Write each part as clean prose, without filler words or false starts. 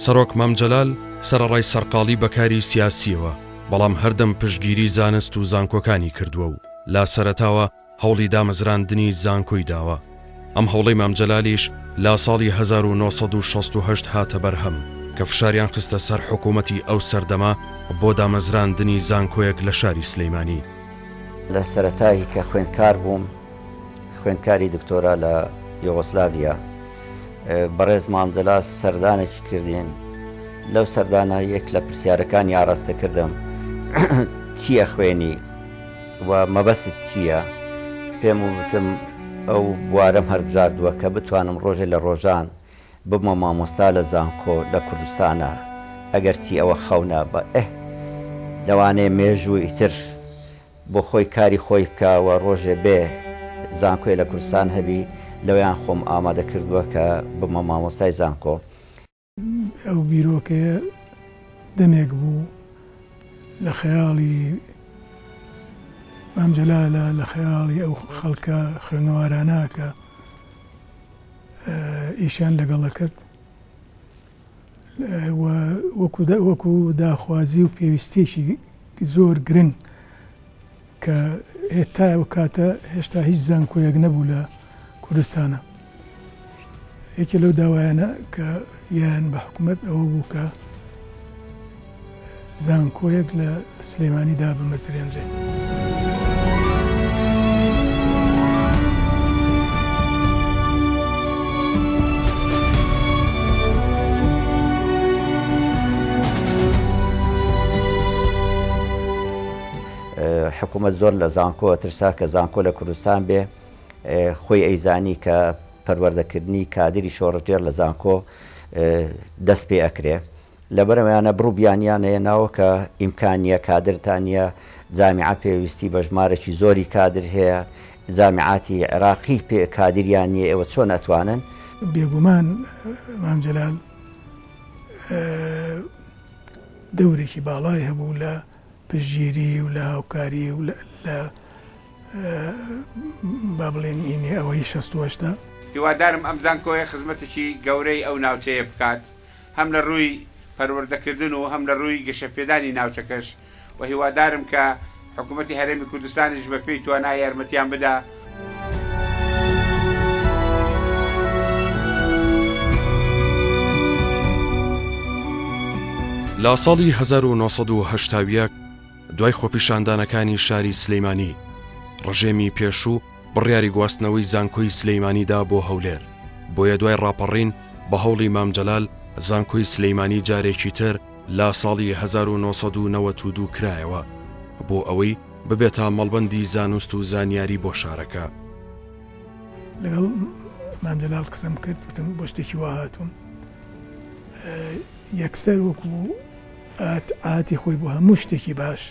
سەرۆک مام جەلال سەرەڕای سەرقاڵی بە کاری سیاسییەوە، بەڵام هەردەم پشتگیری زانست و زانکۆکانی کردووە و لە سەرەتاوە هەوڵی دامەزراندنی زانکۆی داوە. ئەم هەوڵەی مام جەلالیش لە ساڵی 1968 هاتە بەرهەم کە فشاریان خستە سەر حکوومەتی ئەو سەردەمە بۆ دامەزراندنی زانکۆیەک لە شاری سلیمانی. لە سەرەتایی کە خوێندکار بووم، خوێندکاری دکتۆرا لە یۆغۆسلاڤیا، بەڕێز مام جەلال سەردانێکی کردین، لەو سەردانە یەک لە پرسیارەکانی ئاراستە کردم چی ئەخوێنی و مەبەستت چییە؟ پێم وتم ئەو بوارەم هەربژاردووە کە بتوانم ڕۆژێ لە ڕۆژان ببمە مامۆستا لە زانکۆ لە کوردستانا ئەگەرچی ئەوە خەونە بە ئه لەوانەیە مێژوو ئیتر بۆ خۆی کاری خۆی بکا و ڕۆژێ بێ زانکۆێ لە کوردستان هەبی لەوەیان خۆم ئامادە کردووە کە ببمە مامۆستای زانکۆ. ئەو بیرۆکەیە دەمێک بوو لە خەیاڵی مام جەلالە، لە خەیاڵی ئەو خەڵکە خوێنەوارانە کە ئیشیان لەگەڵ ئەکرد و وەکو داخوازی و پێویستیەکی زۆر گرنگ کە تا ئەو کاتە هێشتا هیچ زانکۆیەک نەبوو لە کوردستانە. یەکێ لەو داوایانە کە یان بە حکوومەت ئەوە بوو کە زانکۆیەک لە سلێمانی دابمەزرێنرێ. حکوومەت زۆر لە زانکۆ ئەترسا کە زانکۆ لە کوردستان بێ، خۆی ئەیزانی کە پەروەردەکردنی کادری شۆڕشگێڕ لە زانکۆ دەست پێ ئەکرێ. لەبەرئەوەیانە بڕو بیانیان هێناوە کە ئیمکان نیە کادرتان نیە، جامیعە پێویستی بە ژمارەکی زۆری کادر هەیە، جامیعاتی عێراقی پێ کادریان نیە ئێوە چۆن ئەتوانن؟ بێگومان مام جەلال دەورێکی باڵای هەبوو لە پشتگیری و لە هاوکاری و لە با بڵێین ئینی ئەوەی 68. هیوادارم ئەم زانکۆیە خزمەتێکی گەورەی ئەو ناوچەیە بکات هەم لە ڕووی پەروەردەکردن و هەم لە ڕووی گەشەپێدانی ناوچەکەش و هیوادارم کە حکوومەتی هەرێمی کوردستانیش بە پێی توانا یارمەتیان بدا. لە ساڵی 1981 دوای خۆپیشاندانەکانی شاری سلیمانی، ڕژێمی پێشوو بڕیاری گواستنەوەی زانکۆی سلیمانی دا بۆ هەولێر، بۆیە دوای ڕاپەڕین بە هەوڵی مام جەلال زانکۆی سلیمانی جارێکی تر لە ساڵی 1992 کرایەوە بۆ ئەوەی ببێتە مەڵبەندی زانست و زانیاری بۆ شارەکە. لەگەڵ مام جەلال قسەم کرد وتم بۆ شتێکی وا هاتووم یەکسەر وەکو ئاتی خۆی بۆ هەموو شتێکی باش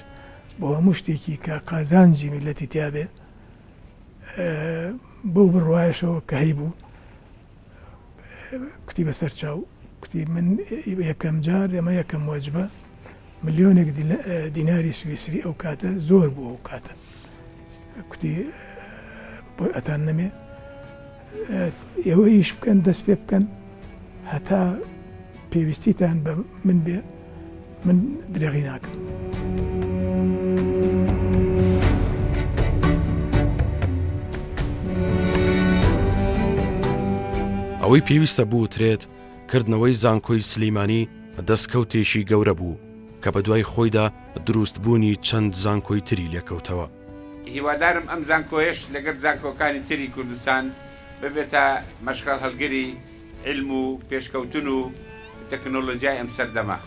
بۆ هەموو شتێکی کە قازانجی میلەتی تیاابێ بەو بڕوایەشەوە کە هەیبوو کوتی بەسەر چاو کوتی من یەکەم جار ئەمە یەکەم وەجبە ملیۆنێک دیناری سویسری ئەو کاتە زۆر بوو ئەو کاتە کوتی بۆ ئەتان نەمێ ئێوە ئیش بکەن دەست پێ بکەن هەتا پێویستیتان بە من بێ من درێغی ناکەم. ئەوەی پێویستە بوترێت کردنەوەی زانکۆی سلیمانی دەستکەوتێکی گەورە بوو کە بەدوای خۆیدا دروستبوونی چەند زانکۆی تری لێکەوتەوە. هیوادارم ئەم زانکۆیەش لەگەڵ زانکۆکانی تری کوردستان ببێتە مەشخەڵهەڵگری عیلم و پێشکەوتن و تەکنۆلۆجیای ئەم سەردەمە.